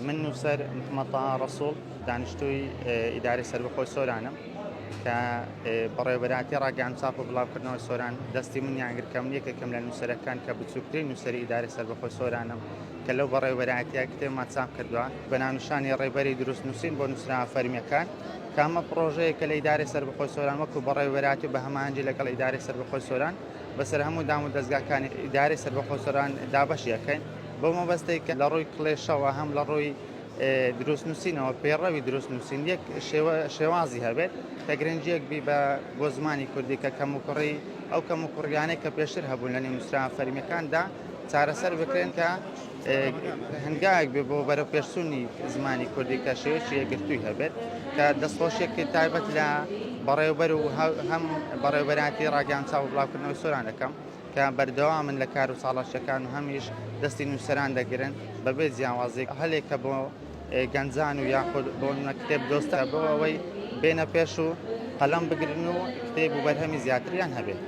من نووسەر محمد تەها ڕەسوڵ دانیشتووی ئیدارەی سەربەخۆی سۆرانم کە بەڕێوەبەرایەتی ڕاگەیاند چاپ و بڵاوکردنەوەی سۆران دەستی منیان گرت کە من یەکێکم لە نووسەرەکان کە بچووکترین نووسەری ئیدارەی سەربەخۆی سۆرانم کە لەو بەڕێوەبەرایەتیە کتێبمان چاپ کردووە بە ناونیشانی ڕێبەری دروست نووسین بۆ نووسراوە فەرمییەکان کە ئەمە پڕۆژەیەکە لە ئیدارەی سەربەخۆی سۆران وەکو بەڕێوەبەرایەتی و بە هەماهەنگی لەگەڵ ئیدارەی سەربەخۆی سۆران بەسەر هەموو دام و دەزگاکانی ئیدارەی سەربەخۆی سۆران دابەشی ئەکەین بەو مەبەستەی کە لە ڕووی کڵێشەوە هەم لە ڕووی دروست نووسینەوە پەیڕەوی دروست نووسین یەک شێوازی هەبێت کە گرنگیەک بی بە بۆ زمانی کوردی کە کەموکوڕی ئەو کەموکوڕیانەی کە پێشتر هەبوون لە نێو نووسراوە فەرمیەکاندا چارەسەر بکرێن کە هەنگاوێک بێ بۆ بەرەو پێشچوونی زمانی کوردی کە شێوەیەکی یەکگرتووی هەبێت کە دەستخۆشیەکی تایبەت لە بەڕێوبەر و هەم بەڕێوبەرایەتی ڕاگەیان چاو و بڵاوکردنەوەی سۆران دەکەم کە بەردەوامن لە کار و چاڵاکیەکان و هەمیش دەستی نووسەران دەگرن بەبێ جیاوازی هەلێکە بۆ گەنجان و یاخود بۆ کتێب دۆستە بۆ ئەوەی بێنە پێش و قەلەم بگرن و کتێب و بەرهەمی زیاتریان هەبێت.